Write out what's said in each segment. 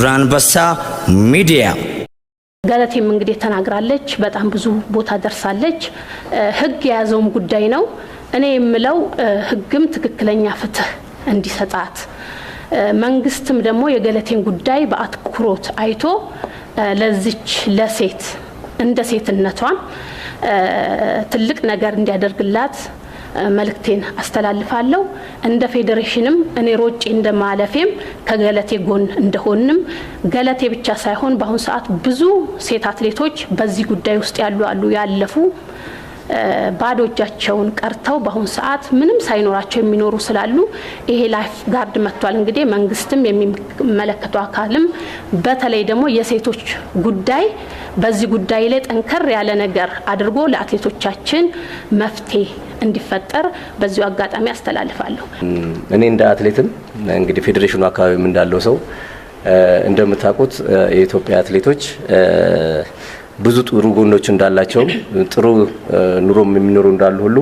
ብር አንበሳ ሚዲያ። ገለቴም እንግዲህ ተናግራለች። በጣም ብዙ ቦታ ደርሳለች። ሕግ የያዘውም ጉዳይ ነው። እኔ የምለው ሕግም ትክክለኛ ፍትህ እንዲሰጣት፣ መንግስትም ደግሞ የገለቴን ጉዳይ በአትኩሮት አይቶ ለዚች ለሴት እንደ ሴትነቷም ትልቅ ነገር እንዲያደርግላት መልእክቴን አስተላልፋለሁ። እንደ ፌዴሬሽንም እኔ ሮጬ እንደማለፌም ከገለቴ ጎን እንደሆንም፣ ገለቴ ብቻ ሳይሆን በአሁኑ ሰዓት ብዙ ሴት አትሌቶች በዚህ ጉዳይ ውስጥ ያሉ አሉ፣ ያለፉ፣ ባዶ እጃቸውን ቀርተው በአሁኑ ሰዓት ምንም ሳይኖራቸው የሚኖሩ ስላሉ ይሄ life guard መጥቷል። እንግዲህ መንግስትም የሚመለከተው አካልም በተለይ ደግሞ የሴቶች ጉዳይ በዚህ ጉዳይ ላይ ጠንከር ያለ ነገር አድርጎ ለአትሌቶቻችን መፍትሄ እንዲፈጠር በዚሁ አጋጣሚ አስተላልፋለሁ። እኔ እንደ አትሌትም እንግዲህ ፌዴሬሽኑ አካባቢም እንዳለው ሰው እንደምታውቁት የኢትዮጵያ አትሌቶች ብዙ ጥሩ ጎኖች እንዳላቸውም፣ ጥሩ ኑሮም የሚኖሩ እንዳሉ ሁሉ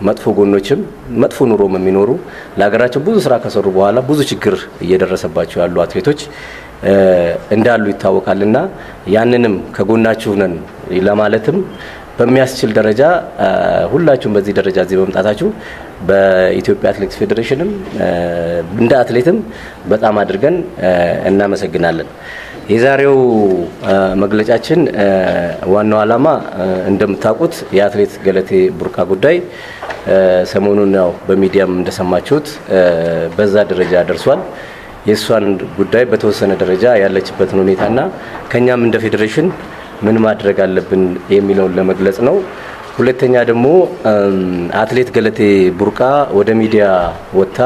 መጥፎ ጎኖችም፣ መጥፎ ኑሮም የሚኖሩ፣ ለሀገራቸው ብዙ ስራ ከሰሩ በኋላ ብዙ ችግር እየደረሰባቸው ያሉ አትሌቶች እንዳሉ ይታወቃልና ያንንም ከጎናችሁ ነን ለማለትም በሚያስችል ደረጃ ሁላችሁም በዚህ ደረጃ እዚህ በመምጣታችሁ በኢትዮጵያ አትሌቲክስ ፌዴሬሽንም እንደ አትሌትም በጣም አድርገን እናመሰግናለን። የዛሬው መግለጫችን ዋናው ዓላማ እንደምታውቁት የአትሌት ገለቴ ቡርቃ ጉዳይ ሰሞኑን ያው በሚዲያም እንደሰማችሁት በዛ ደረጃ ደርሷል። የእሷን ጉዳይ በተወሰነ ደረጃ ያለችበትን ሁኔታና ከኛም እንደ ፌዴሬሽን ምን ማድረግ አለብን የሚለውን ለመግለጽ ነው። ሁለተኛ ደግሞ አትሌት ገለቴ ቡርቃ ወደ ሚዲያ ወጥታ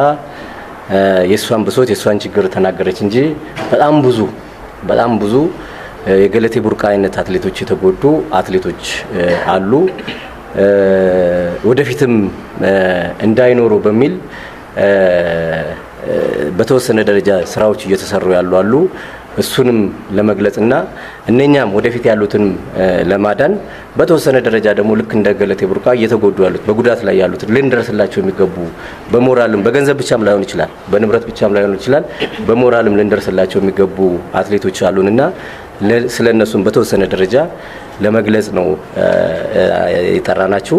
የእሷን ብሶት፣ የእሷን ችግር ተናገረች እንጂ በጣም ብዙ፣ በጣም ብዙ የገለቴ ቡርቃ አይነት አትሌቶች፣ የተጎዱ አትሌቶች አሉ። ወደፊትም እንዳይኖሩ በሚል በተወሰነ ደረጃ ስራዎች እየተሰሩ ያሉ አሉ። እሱንም ለመግለጽና እነኛም ወደፊት ያሉትን ለማዳን፣ በተወሰነ ደረጃ ደግሞ ልክ እንደ ገለቴ ቡርቃ እየተጎዱ ያሉት፣ በጉዳት ላይ ያሉት፣ ልንደርስላቸው የሚገቡ፣ በሞራልም፣ በገንዘብ ብቻም ላይሆን ይችላል፣ በንብረት ብቻም ላይሆን ይችላል፣ በሞራልም ልንደርስላቸው የሚገቡ አትሌቶች አሉንና ስለ እነሱም በተወሰነ ደረጃ ለመግለጽ ነው የጠራናችሁ።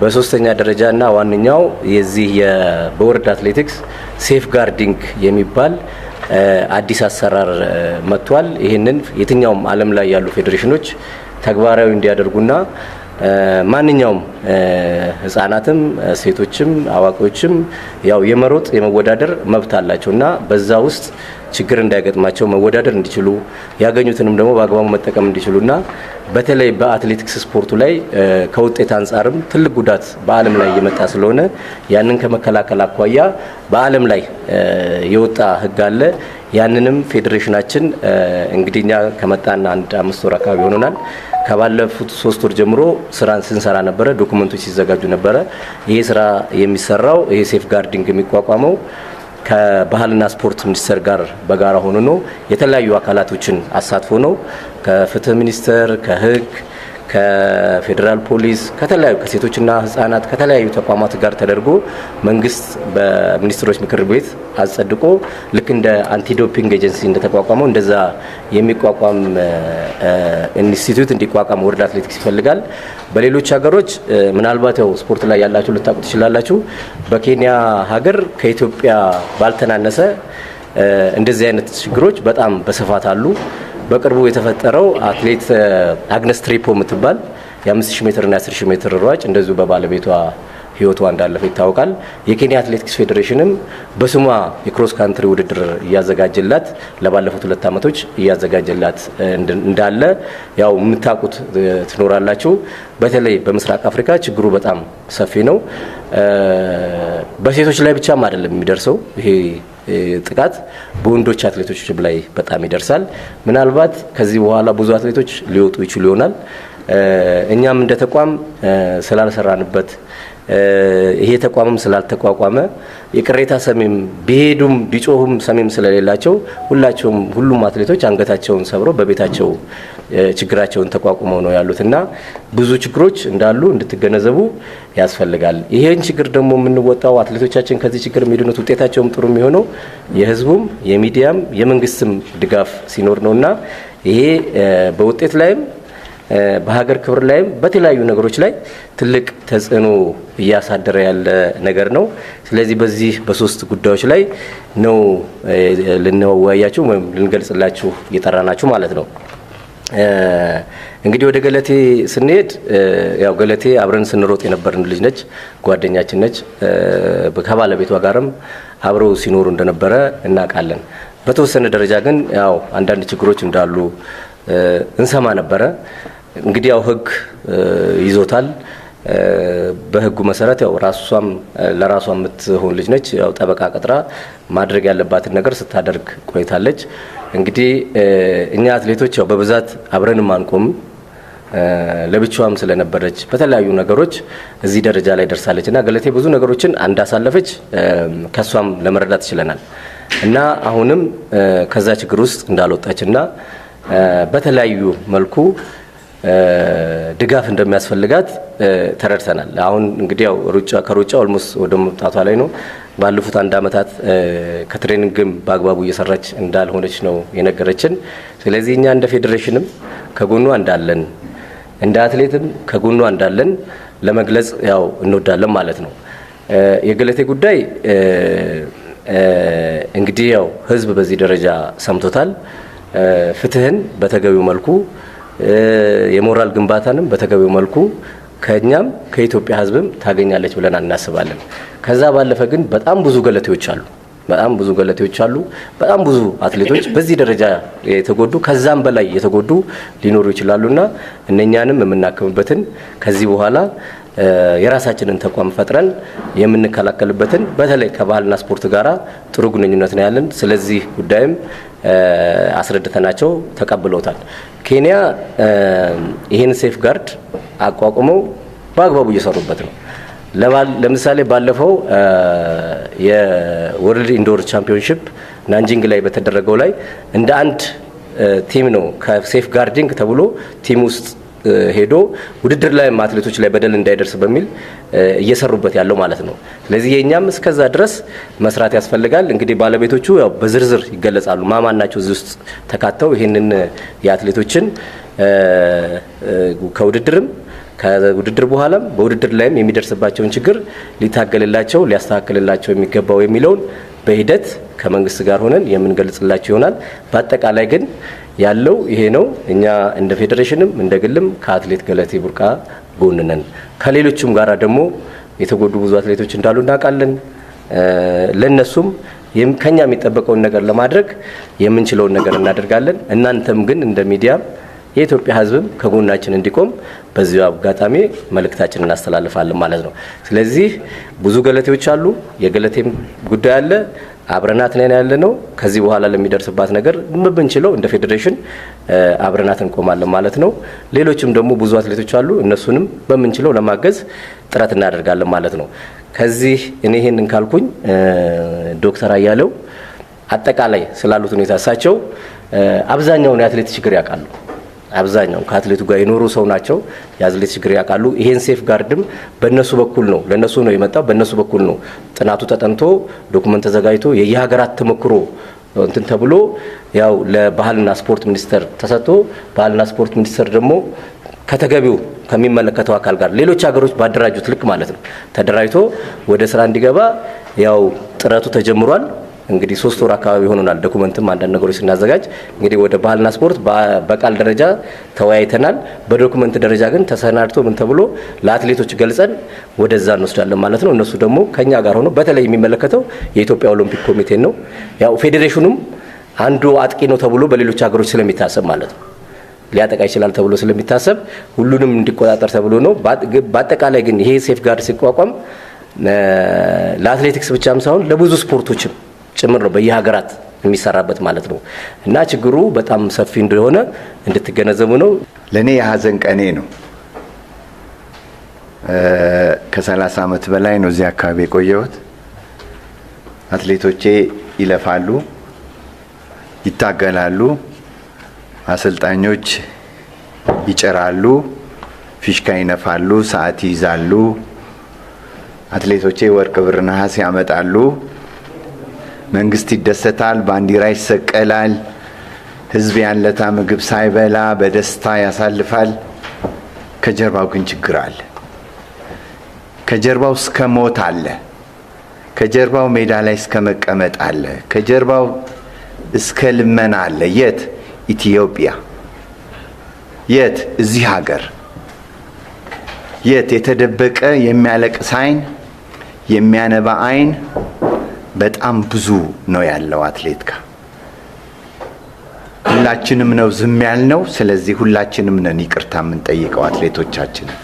በሶስተኛ ደረጃ እና ዋነኛው የዚህ በ World Athletics safeguarding የሚባል አዲስ አሰራር መጥቷል። ይህንን የትኛውም ዓለም ላይ ያሉ ፌዴሬሽኖች ተግባራዊ እንዲያደርጉና ማንኛውም ህጻናትም፣ ሴቶችም፣ አዋቂዎችም ያው የመሮጥ የመወዳደር መብት አላቸው እና በዛ ውስጥ ችግር እንዳይገጥማቸው መወዳደር እንዲችሉ፣ ያገኙትንም ደግሞ በአግባቡ መጠቀም እንዲችሉና በተለይ በአትሌቲክስ ስፖርቱ ላይ ከውጤት አንጻርም ትልቅ ጉዳት በዓለም ላይ እየመጣ ስለሆነ ያንን ከመከላከል አኳያ በዓለም ላይ የወጣ ህግ አለ። ያንንም ፌዴሬሽናችን እንግዲህ እኛ ከመጣን አንድ 5 ወር አካባቢ ሆኖናል። ከባለፉት 3 ወር ጀምሮ ስራን ስንሰራ ነበረ። Document ኦች ሲዘጋጁ ነበረ። ይሄ ስራ የሚሰራው፣ ይሄ safeguarding የሚቋቋመው ከባህልና ስፖርት ሚኒስቴር ጋር በጋራ ሆኖ ነው። የተለያዩ አካላቶችን አሳትፎ ነው። ከፍትህ ሚኒስቴር፣ ከህግ፣ ከፌዴራል ፖሊስ፣ ከተለያዩ ከሴቶችና ህጻናት፣ ከተለያዩ ተቋማት ጋር ተደርጎ መንግስት በሚኒስትሮች ምክር ቤት አጸድቆ ልክ እንደ anti doping agency እንደተቋቋመው እንደዛ የሚቋቋም ኢንስቲትዩት እንዲቋቋም World Athletics ይፈልጋል። በሌሎች ሀገሮች ምናልባት ያው ስፖርት ላይ ያላችሁ ልታውቁ ትችላላችሁ። በኬንያ ሀገር ከኢትዮጵያ ባልተናነሰ እንደዚህ አይነት ችግሮች በጣም በስፋት አሉ። በቅርቡ የተፈጠረው አትሌት አግነስ ትሪፖ የምትባል የ5000 ሜትር እና የ10,000 ሜትር ሯጭ እንደዚሁ በባለቤቷ ህይወቷ እንዳለፈ ይታወቃል። የኬንያ አትሌቲክስ ፌዴሬሽንም በስሟ የ cross country ውድድር እያዘጋጀላት፣ ለባለፉት 2 ዓመቶች እያዘጋጀላት እንዳለ ያው የምታውቁት ትኖራላችሁ። በተለይ በምስራቅ አፍሪካ ችግሩ በጣም ሰፊ ነው። በሴቶች ላይ ብቻም አይደለም የሚደርሰው ይሄ ጥቃት፣ በወንዶች አትሌቶች ላይ በጣም ይደርሳል። ምናልባት ከዚህ በኋላ ብዙ አትሌቶች ሊወጡ ይችሉ ይሆናል። እኛም እንደ ተቋም ስላልሰራንበት፣ ይሄ ተቋምም ስላልተቋቋመ፣ የቅሬታ ሰሚም ቢሄዱም ቢጮሁም ሰሚም ስለሌላቸው ሁላቸውም ሁሉም አትሌቶች አንገታቸውን ሰብረው በቤታቸው ችግራቸውን ተቋቁመው ነው ያሉትና ብዙ ችግሮች እንዳሉ እንድትገነዘቡ ያስፈልጋል። ይሄን ችግር ደግሞ የምንወጣው፣ አትሌቶቻችን ከዚህ ችግር የሚድኑት፣ ውጤታቸውም ጥሩ የሚሆነው የህዝቡም፣ የሚዲያም፣ የመንግስትም ድጋፍ ሲኖር ነውና ይሄ በውጤት ላይም፣ በሀገር ክብር ላይም፣ በተለያዩ ነገሮች ላይ ትልቅ ተጽዕኖ እያሳደረ ያለ ነገር ነው። ስለዚህ በዚህ በሶስት ጉዳዮች ላይ ነው ልንወያያችሁ ወይም ልንገልጽላችሁ እየጠራናችሁ ማለት ነው። እንግዲህ ወደ ገለቴ ስንሄድ ያው ገለቴ አብረን ስንሮጥ የነበርን ልጅ ነች፣ ጓደኛችን ነች። ከባለቤቷ ጋርም አብረው ሲኖሩ እንደነበረ እናውቃለን። በተወሰነ ደረጃ ግን ያው አንዳንድ ችግሮች እንዳሉ እንሰማ ነበረ። እንግዲህ ያው ህግ ይዞታል። በህጉ መሰረት ያው ራሷም ለራሷ የምትሆን ልጅ ነች። ያው ጠበቃ ቀጥራ ማድረግ ያለባትን ነገር ስታደርግ ቆይታለች። እንግዲህ እኛ አትሌቶች ያው በብዛት አብረንም አንቆምም። ለብቻዋም ስለነበረች በተለያዩ ነገሮች እዚህ ደረጃ ላይ ደርሳለች እና ገለቴ ብዙ ነገሮችን እንዳሳለፈች ከሷም ለመረዳት ችለናል እና አሁንም ከዛ ችግር ውስጥ እንዳልወጣች እና በተለያዩ መልኩ ድጋፍ እንደሚያስፈልጋት ተረድተናል። አሁን እንግዲህ ያው ሩጫ ከሩጫ almost ወደ መውጣቷ ላይ ነው። ባለፉት አንድ አመታት ከ training ም በአግባቡ እየሰራች እንዳልሆነች ነው የነገረችን። ስለዚህ እኛ እንደ ፌዴሬሽንም ከጎኗ እንዳለን፣ እንደ አትሌትም ከጎኗ እንዳለን ለመግለጽ ያው እንወዳለን ማለት ነው። የገለቴ ጉዳይ እንግዲህ ያው ህዝብ በዚህ ደረጃ ሰምቶታል። ፍትህን በተገቢው መልኩ፣ የሞራል ግንባታንም በተገቢው መልኩ ከኛም ከኢትዮጵያ ህዝብም ታገኛለች ብለን እናስባለን። ከዛ ባለፈ ግን በጣም ብዙ ገለቴዎች አሉ። በጣም ብዙ ገለቴዎች አሉ። በጣም ብዙ አትሌቶች በዚህ ደረጃ የተጎዱ፣ ከዛም በላይ የተጎዱ ሊኖሩ ይችላሉና እነኛንም የምናክምበትን፣ ከዚህ በኋላ የራሳችንን ተቋም ፈጥረን የምንከላከልበትን፣ በተለይ ከባህልና ስፖርት ጋራ ጥሩ ግንኙነት ነው ያለን። ስለዚህ ጉዳይም አስረድተናቸው ተቀብለውታል። ኬንያ ይህን safeguard አቋቁመው በአግባቡ እየሰሩበት ነው። ለምሳሌ ባለፈው የ World Indoor Championship ናንጂንግ ላይ በተደረገው ላይ እንደ አንድ team ነው ከ safeguarding ተብሎ team ውስጥ ሄዶ ውድድር ላይ አትሌቶች ላይ በደል እንዳይደርስ በሚል እየሰሩበት ያለው ማለት ነው። ስለዚህ የኛም እስከዛ ድረስ መስራት ያስፈልጋል። እንግዲህ ባለቤቶቹ ያው በዝርዝር ይገለጻሉ። ማማን ናቸው እዚህ ውስጥ ተካተው ይህንን የአትሌቶችን ከውድድርም፣ ከውድድር በኋላም፣ በውድድር ላይም የሚደርስባቸውን ችግር ሊታገልላቸው፣ ሊያስተካክልላቸው የሚገባው የሚለውን በሂደት ከመንግስት ጋር ሆነን የምንገልጽላቸው ይሆናል። በአጠቃላይ ግን ያለው ይሄ ነው። እኛ እንደ ፌዴሬሽንም እንደ ግልም ከአትሌት ገለቴ ቡርቃ ጎን ነን። ከሌሎችም ጋራ ደግሞ የተጎዱ ብዙ አትሌቶች እንዳሉ እናውቃለን። ለነሱም ከኛ የሚጠበቀውን ነገር ለማድረግ የምንችለውን ነገር እናደርጋለን። እናንተም ግን እንደ ሚዲያ የኢትዮጵያ ሕዝብም ከጎናችን እንዲቆም በዚሁ አጋጣሚ መልእክታችንን እናስተላልፋለን ማለት ነው። ስለዚህ ብዙ ገለቴዎች አሉ። የገለቴም ጉዳይ አለ። አብረናት ነን ያለ ነው። ከዚህ በኋላ ለሚደርስባት ነገር በምንችለው እንደ ፌዴሬሽን አብረናት እንቆማለን ማለት ነው። ሌሎችም ደግሞ ብዙ አትሌቶች አሉ። እነሱንም በምንችለው ለማገዝ ጥረት እናደርጋለን ማለት ነው። ከዚህ እኔ ይሄንን ካልኩኝ ዶክተር አያሌው አጠቃላይ ስላሉት ሁኔታ፣ እሳቸው አብዛኛውን የአትሌት ችግር ያውቃሉ። አብዛኛው ከአትሌቱ ጋር የኖሩ ሰው ናቸው። የአትሌት ችግር ያውቃሉ። ይሄን safeguard ም በእነሱ በኩል ነው፣ ለእነሱ ነው የመጣው። በእነሱ በኩል ነው ጥናቱ ተጠንቶ፣ document ተዘጋጅቶ፣ የየሀገራት ተሞክሮ እንትን ተብሎ ያው ለባህልና ስፖርት ሚኒስቴር ተሰጥቶ፣ ባህልና ስፖርት ሚኒስቴር ደግሞ ከተገቢው ከሚመለከተው አካል ጋር ሌሎች ሀገሮች ባደራጁት ልክ ማለት ነው ተደራጅቶ ወደ ስራ እንዲገባ ያው ጥረቱ ተጀምሯል። እንግዲህ 3 ወር አካባቢ ሆኖናል። Document ም አንዳንድ ነገሮች ስናዘጋጅ እንግዲህ ወደ ባህልና ስፖርት በቃል ደረጃ ተወያይተናል። በ document ደረጃ ግን ተሰናድቶ ምን ተብሎ ለአትሌቶች ገልጸን ወደዛ እንወስዳለን ማለት ነው። እነሱ ደግሞ ከኛ ጋር ሆኖ በተለይ የሚመለከተው የኢትዮጵያ ኦሎምፒክ ኮሚቴን ነው። ያው ፌዴሬሽኑም አንዱ አጥቂ ነው ተብሎ በሌሎች ሀገሮች ስለሚታሰብ ማለት ነው፣ ሊያጠቃ ይችላል ተብሎ ስለሚታሰብ ሁሉንም እንዲቆጣጠር ተብሎ ነው። በአጠቃላይ ግን ይሄ safeguard ሲቋቋም ለአትሌቲክስ ብቻም ሳይሆን ለብዙ ስፖርቶችም ጭምር ነው በየሀገራት የሚሰራበት ማለት ነው። እና ችግሩ በጣም ሰፊ እንደሆነ እንድትገነዘቡ ነው። ለእኔ የሀዘን ቀኔ ነው። ከ30 ዓመት በላይ ነው እዚህ አካባቢ የቆየሁት። አትሌቶቼ ይለፋሉ፣ ይታገላሉ። አሰልጣኞች ይጭራሉ፣ ፊሽካ ይነፋሉ፣ ሰዓት ይይዛሉ። አትሌቶቼ ወርቅ፣ ብር፣ ነሐስ ያመጣሉ። መንግስት ይደሰታል፣ ባንዲራ ይሰቀላል። ህዝብ ያንለታ ምግብ ሳይበላ በደስታ ያሳልፋል። ከጀርባው ግን ችግር አለ። ከጀርባው እስከ ሞት አለ። ከጀርባው ሜዳ ላይ እስከ መቀመጥ አለ። ከጀርባው እስከ ልመና አለ። የት? ኢትዮጵያ። የት? እዚህ ሀገር። የት? የተደበቀ የሚያለቅስ አይን፣ የሚያነባ አይን በጣም ብዙ ነው ያለው አትሌት ጋር። ሁላችንም ነው ዝም ያልነው። ስለዚህ ሁላችንም ነን ይቅርታ የምንጠይቀው አትሌቶቻችንን።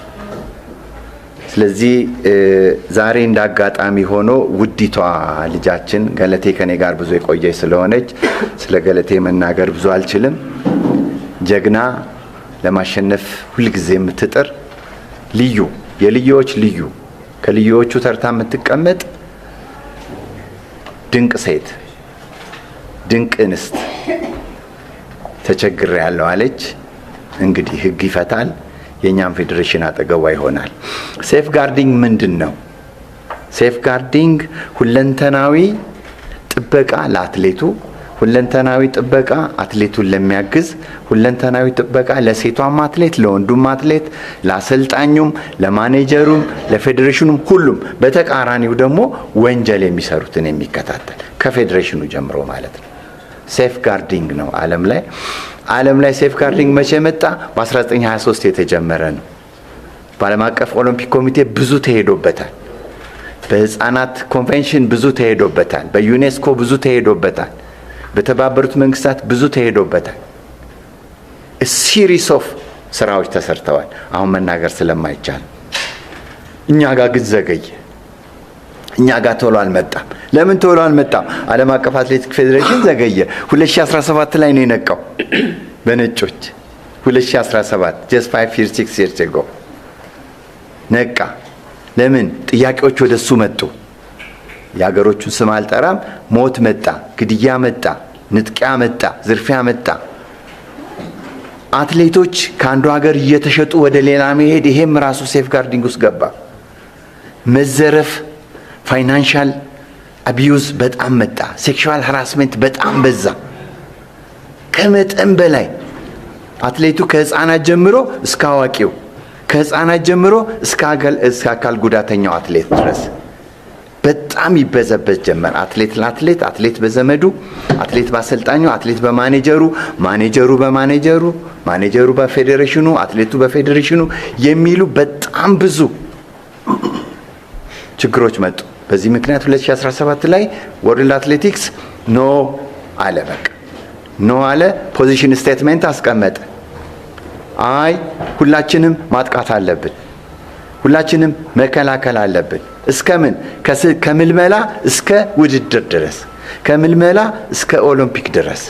ስለዚህ ዛሬ እንደ አጋጣሚ ሆኖ ውዲቷ ልጃችን ገለቴ ከኔ ጋር ብዙ የቆየች ስለሆነች ስለ ገለቴ መናገር ብዙ አልችልም። ጀግና፣ ለማሸነፍ ሁልጊዜ የምትጥር፣ ልዩ፣ የልዩዎች ልዩ፣ ከልዩዎቹ ተርታ የምትቀመጥ ድንቅ ሴት፣ ድንቅ እንስት ተቸግሬያለሁ አለች። እንግዲህ ህግ ይፈታል። የእኛም ፌዴሬሽን አጠገቧ ይሆናል። Safeguarding ምንድን ነው? Safeguarding ሁለንተናዊ ጥበቃ ለአትሌቱ፣ ሁለንተናዊ ጥበቃ አትሌቱን ለሚያግዝ፣ ሁለንተናዊ ጥበቃ ለሴቷም አትሌት፣ ለወንዱም አትሌት፣ ለአሰልጣኙም፣ ለማኔጀሩም፣ ለፌዴሬሽኑም፣ ሁሉም። በተቃራኒው ደግሞ ወንጀል የሚሰሩትን የሚከታተል ከፌዴሬሽኑ ጀምሮ ማለት ነው። Safeguarding ነው ዓለም ላይ። ዓለም ላይ safeguarding መቼ መጣ? በ1923 የተጀመረ ነው። በዓለም አቀፍ ኦሎምፒክ ኮሚቴ ብዙ ተሄዶበታል። በህፃናት ኮንቬንሽን ብዙ ተሄዶበታል። በዩኔስኮ ብዙ ተሄዶበታል። በተባበሩት መንግስታት ብዙ ተሄዶበታል። Series of ስራዎች ተሰርተዋል። አሁን መናገር ስለማይቻል እኛ ጋር ግን ዘገየ። እኛ ጋር ቶሎ አልመጣም። ለምን ቶሎ አልመጣም? ዓለም አቀፍ አትሌቲክ ፌዴሬሽን ዘገየ። 2017 ላይ ነው የነቃው በነጮች። 2017፣ just 5 years, 6 years ago ነቃ። ለምን? ጥያቄዎች ወደ እሱ መጡ። የሀገሮቹን ስም አልጠራም። ሞት መጣ፣ ግድያ መጣ፣ ንጥቂያ መጣ፣ ዝርፊያ መጣ። አትሌቶች ከአንዱ ሀገር እየተሸጡ ወደ ሌላ መሄድ፣ ይሄም ራሱ safeguarding ውስጥ ገባ። መዘረፍ፣ financial abuse በጣም መጣ። Sexual harassment በጣም በዛ፣ ከመጠን በላይ። አትሌቱ ከህፃናት ጀምሮ እስከ አዋቂው፣ ከህፃናት ጀምሮ እስከ አካል ጉዳተኛው አትሌት ድረስ በጣም ይበዘበዝ ጀመር። አትሌት ለአትሌት፣ አትሌት በዘመዱ፣ አትሌት በአሰልጣኙ፣ አትሌት በማኔጀሩ፣ ማኔጀሩ በማኔጀሩ፣ ማኔጀሩ በፌዴሬሽኑ፣ አትሌቱ በፌዴሬሽኑ የሚሉ በጣም ብዙ ችግሮች መጡ። በዚህ ምክንያት 2017 ላይ World Athletics no አለ። በቃ no አለ። Position statement አስቀመጠ። አይ፣ ሁላችንም ማጥቃት አለብን፣ ሁላችንም መከላከል አለብን። እስከ ምን? ከምልመላ እስከ ውድድር ድረስ፣ ከምልመላ እስከ ኦሎምፒክ ድረስ።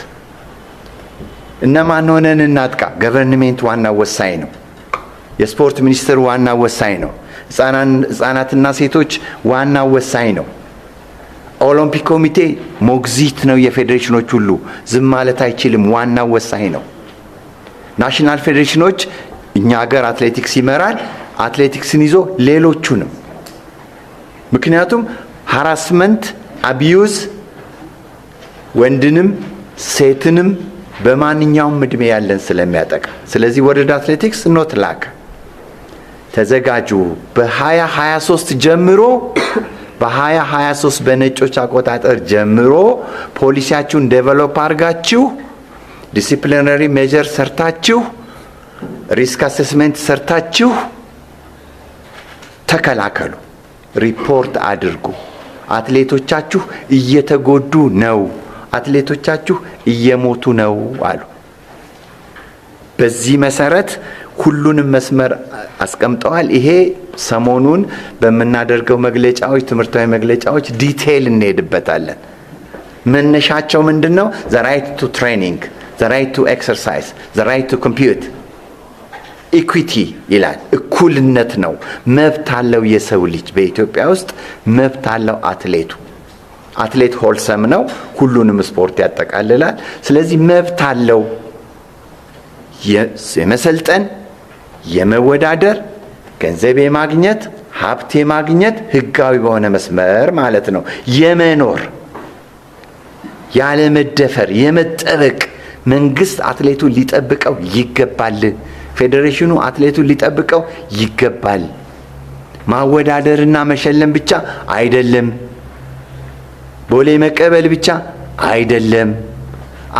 እነማን ሆነን እናጥቃ? Government ዋና ወሳኝ ነው። የስፖርት ሚኒስቴር ዋና ወሳኝ ነው። ህጻናትና ሴቶች ዋና ወሳኝ ነው። ኦሎምፒክ ኮሚቴ ሞግዚት ነው የፌዴሬሽኖች ሁሉ፣ ዝም ማለት አይችልም። ዋና ወሳኝ ነው። National ፌዴሬሽኖች፣ እኛ ሀገር አትሌቲክስ ይመራል። አትሌቲክስን ይዞ ሌሎቹንም፣ ምክንያቱም harassment፣ abuse ወንድንም ሴትንም በማንኛውም እድሜ ያለን ስለሚያጠቃ። ስለዚህ World Athletics note ላከ። ተዘጋጁ፣ በ2023 ጀምሮ፣ በ2023 በነጮች አቆጣጠር ጀምሮ ፖሊሲያችሁን develop አድርጋችሁ፣ disciplinary measure ሰርታችሁ፣ risk assessment ሰርታችሁ ተከላከሉ፣ ሪፖርት አድርጉ። አትሌቶቻችሁ እየተጎዱ ነው፣ አትሌቶቻችሁ እየሞቱ ነው አሉ። በዚህ መሰረት ሁሉንም መስመር አስቀምጠዋል። ይሄ ሰሞኑን በምናደርገው መግለጫዎች፣ ትምህርታዊ መግለጫዎች detail እንሄድበታለን። መነሻቸው ምንድን ነው? The right to training፣ the right to exercise፣ the right to compete፣ equity ይላል። እኩልነት ነው። መብት አለው የሰው ልጅ፣ በኢትዮጵያ ውስጥ መብት አለው አትሌቱ። አትሌት wholesome ነው፣ ሁሉንም ስፖርት ያጠቃልላል። ስለዚህ መብት አለው የመሰልጠን፣ የመወዳደር፣ ገንዘብ የማግኘት፣ ሀብት የማግኘት፣ ህጋዊ በሆነ መስመር ማለት ነው፣ የመኖር፣ ያለመደፈር፣ የመጠበቅ፣ መንግስት አትሌቱን ሊጠብቀው ይገባል። ፌዴሬሽኑ አትሌቱን ሊጠብቀው ይገባል። ማወዳደርና መሸለም ብቻ አይደለም። ቦሌ መቀበል ብቻ አይደለም።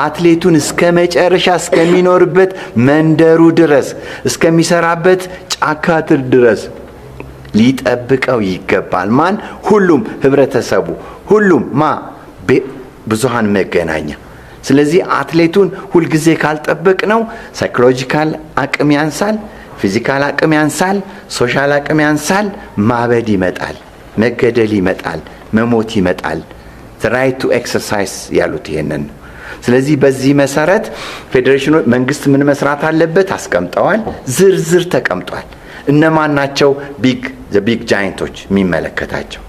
አትሌቱን እስከ መጨረሻ እስከሚኖርበት መንደሩ ድረስ፣ እስከሚሰራበት ጫካ ድረስ ሊጠብቀው ይገባል። ማን? ሁሉም ህብረተሰቡ፣ ሁሉም ብዙሃን መገናኛ። ስለዚህ አትሌቱን ሁልጊዜ ካልጠበቅነው psychological አቅም ያንሳል፣ physical አቅም ያንሳል፣ social አቅም ያንሳል። ማበድ ይመጣል፣ መገደል ይመጣል፣ መሞት ይመጣል። Right to exercise ያሉት ይሄንን ነው። ስለዚህ በዚህ መሰረት ፌዴሬሽኑ፣ መንግስት ምን መስራት አለበት አስቀምጠዋል። ዝርዝር ተቀምጧል። እነማን ናቸው big giant ኦች የሚመለከታቸው?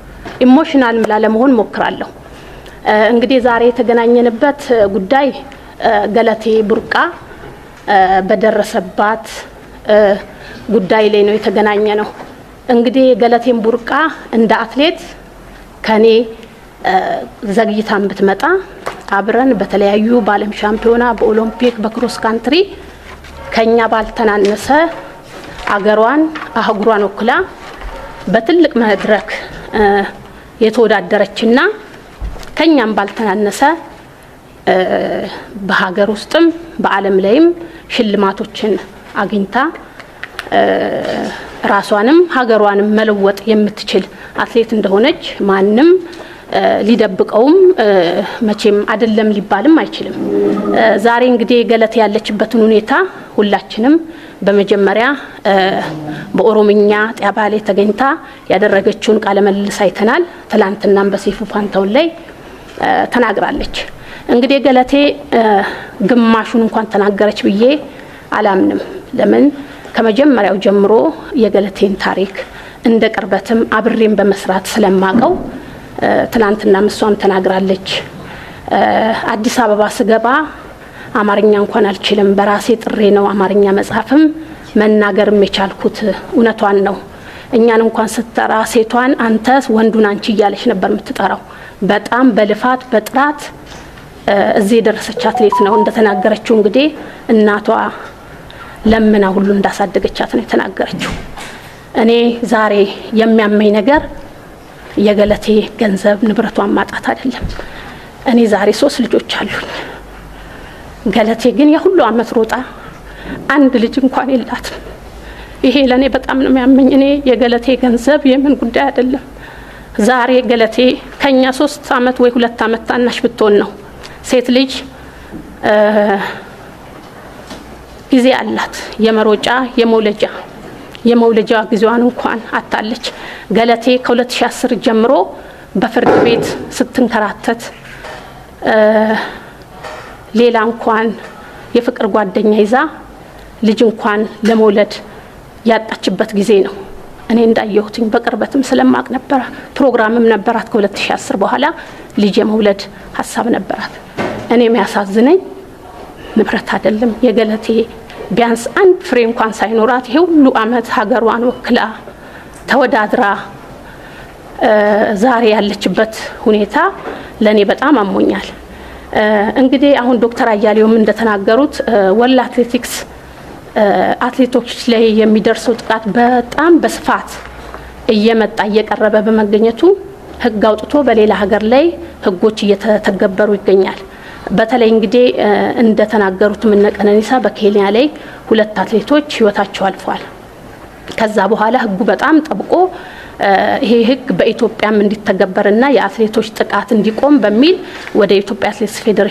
Emotional ላለመሆን ሞክራለሁ። እንግዲህ ዛሬ የተገናኘንበት ጉዳይ ገለቴ ቡርቃ በደረሰባት ጉዳይ ላይ ነው የተገናኘነው። እንግዲህ ገለቴን ቡርቃ እንደ አትሌት ከኔ ዘግይታን ብትመጣ አብረን በተለያዩ በዓለም ሻምፒዮና፣ በኦሎምፒክ፣ በ cross country ከኛ ባልተናነሰ አገሯን አህጉሯን ወክላ በትልቅ መድረክ የተወዳደረችና ከኛም ባልተናነሰ በሀገር ውስጥም በዓለም ላይም ሽልማቶችን አግኝታ ራሷንም ሀገሯንም መለወጥ የምትችል አትሌት እንደሆነች ማንም ሊደብቀውም መቼም አይደለም ሊባልም አይችልም። ዛሬ እንግዲህ ገለቴ ያለችበትን ሁኔታ ሁላችንም በመጀመሪያ በኦሮምኛ ጣቢያ ላይ ተገኝታ ያደረገችውን ቃለ ምልልስ አይተናል። ትላንትናም በሰይፉ ፋንታሁን ላይ ተናግራለች። እንግዲህ ገለቴ ግማሹን እንኳን ተናገረች ብዬ አላምንም። ለምን ከመጀመሪያው ጀምሮ የገለቴን ታሪክ እንደ ቅርበትም አብሬም በመስራት ስለማቀው ትላንትና እሷም ተናግራለች። አዲስ አበባ ስገባ አማርኛ እንኳን አልችልም፣ በራሴ ጥሬ ነው አማርኛ መጻፍም መናገርም የቻልኩት። እውነቷን ነው። እኛን እንኳን ስትጠራ ሴቷን አንተ፣ ወንዱን አንቺ እያለች ነበር የምትጠራው። በጣም በልፋት በጥራት እዚህ የደረሰች አትሌት ነው። እንደተናገረችው እንግዲህ እናቷ ለምና ሁሉ እንዳሳደገቻት ነው የተናገረችው። እኔ ዛሬ የሚያመኝ ነገር የገለቴ ገንዘብ ንብረቷን ማጣት አይደለም። እኔ ዛሬ ሶስት ልጆች አሉኝ። ገለቴ ግን የሁሉ አመት ሮጣ አንድ ልጅ እንኳን የላትም። ይሄ ለእኔ በጣም ነው የሚያመኝ። እኔ የገለቴ ገንዘብ የምን ጉዳይ አይደለም። ዛሬ ገለቴ ከኛ 3 አመት ወይ 2 አመት ታናሽ ብትሆን ነው። ሴት ልጅ ጊዜ አላት የመሮጫ የመውለጃ ጊዜዋን እንኳን አታለች። ገለቴ ከ2010 ጀምሮ በፍርድ ቤት ስትንከራተት ሌላ እንኳን የፍቅር ጓደኛ ይዛ ልጅ እንኳን ለመውለድ ያጣችበት ጊዜ ነው። እኔ እንዳየሁትኝ በቅርበትም ስለማቅ ነበረ። ፕሮግራምም ነበራት። ከ2010 በኋላ ልጅ የመውለድ ሀሳብ ነበራት። እኔ የሚያሳዝነኝ ንብረት አይደለም፣ የገለቴ ቢያንስ አንድ ፍሬ እንኳን ሳይኖራት ይሄ ሁሉ አመት ሀገሯን ወክላ ተወዳድራ ዛሬ ያለችበት ሁኔታ ለእኔ በጣም አሞኛል። እንግዲህ አሁን ዶክተር አያሌውም እንደተናገሩት World Athletics አትሌቶች ላይ የሚደርሰው ጥቃት በጣም በስፋት እየመጣ እየቀረበ በመገኘቱ ሕግ አውጥቶ በሌላ ሀገር ላይ ሕጎች እየተተገበሩ ይገኛል። በተለይ እንግዲህ እንደተናገሩት እነ ቀነኒሳ በኬንያ ላይ ሁለት አትሌቶች ህይወታቸው አልፏል። ከዛ በኋላ ሕጉ በጣም ጠብቆ ይሄ ሕግ በኢትዮጵያም እንዲተገበርና የአትሌቶች ጥቃት እንዲቆም በሚል ወደ ኢትዮጵያ አትሌቲክስ ፌዴሬሽን